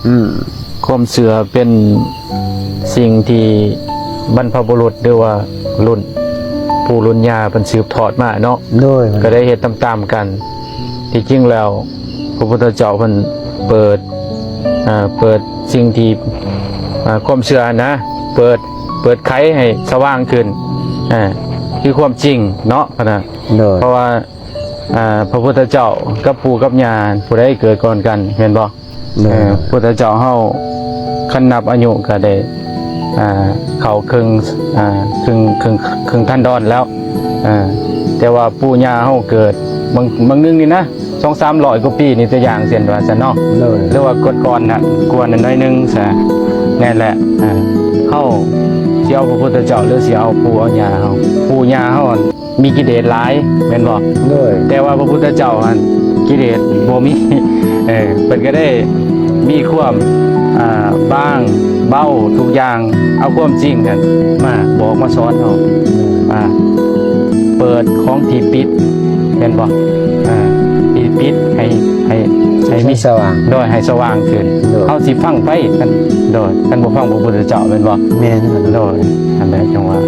ອືມ ຄວາມເຊື່ອເປັນສິ່ງທີ່ບັນພະບຸລຸດ ຫຼືວ່າລຸ້ນປູ່ລຸ້ນຍ່າເພິ່ນສືບທອດມາເນາະ ໂດຍ ກໍໄດ້ເຮັດຕາມໆກັນ. ທີ່ຈິງແລ້ວ ພະພຸດທະເຈົ້າເພິ່ນເປີດ ເອີ ເປີດສິ່ງທີ່ ເອີ ຄວາມເຊື່ອນະ ເປີດ ເປີດໄຂໃຫ້ສະຫວ່າງຂຶ້ນ ເອີ ຄືຄວາມຈິງເນາະ ພະນະ ໂດຍ ເພາະວ່າ ອ່າ ພະພຸດທະເຈົ້າກັບປູ່ກັບຍ່າ ຜູ້ໃດເກີດກ່ອນກັນ ແມ່ນບໍ່? ແມ່ນ ເອີ ພຸດທະເຈົ້າເຮົາ ຄັນນັບອາຍຸກໍໄດ້ ອ່າ ເຂົ້າເຄິ່ງ ອ່າ ເຄິ່ງ ເຄິ່ງ ເຄິ່ງທັນດອນແລ້ວ ອ່າ ແຕ່ວ່າປູ່ຍ່າເຮົາເກີດ ບາງ ບາງໜຶ່ງນີ້ນະ ສອງສາມຮ້ອຍກວ່າປີນີ້ ຕົວຢ່າງເຊັ່ນວ່າຊັ້ນເນາະ ໂດຍ ຫຼືວ່າກ່ອນໆນະ ກວ່ານັ້ນໜ້ອຍໜຶ່ງຊະ ແມ່ນແຫຼະ ອ່າ ເຮົາຊິເອົາພະພຸດທະເຈົ້າ ຫຼືຊິເອົາປູ່ເອົາຍ່າເຮົາ? ປູ່ຍ່າເຮົາ ມີກິເລດຫຼາຍແມ່ນບໍ່? ໂດຍ ແຕ່ວ່າພະພຸດທະເຈົ້າຫັ້ນ ກິເລດບໍ່ມີ ເອີ ເພິ່ນກໍໄດ້ມີຄວາມ ອ່າ ບາງເບົາທຸກຢ່າງ ເອົາຄວາມຈິງຫັ້ນມາບອກມາສອນເຮົາ ອ່າ ເປີດຂອງທີ່ປິດແມ່ນບໍ່? ອ່າ ທີ່ປິດໃຫ້ ໃຫ້ ໃຫ້ມີ ໃຫ້ສະຫວ່າງ ໂດຍ ໃຫ້ສະຫວ່າງຂຶ້ນ ໂດຍ ເຮົາຊິຟັງໃຜ ຄັນ ໂດຍ ຄັນບໍ່ຟັງພະພຸດທະເຈົ້າແມ່ນບໍ່? ແມ່ນ ໂດຍ ອັນໃດຈັ່ງວ່າ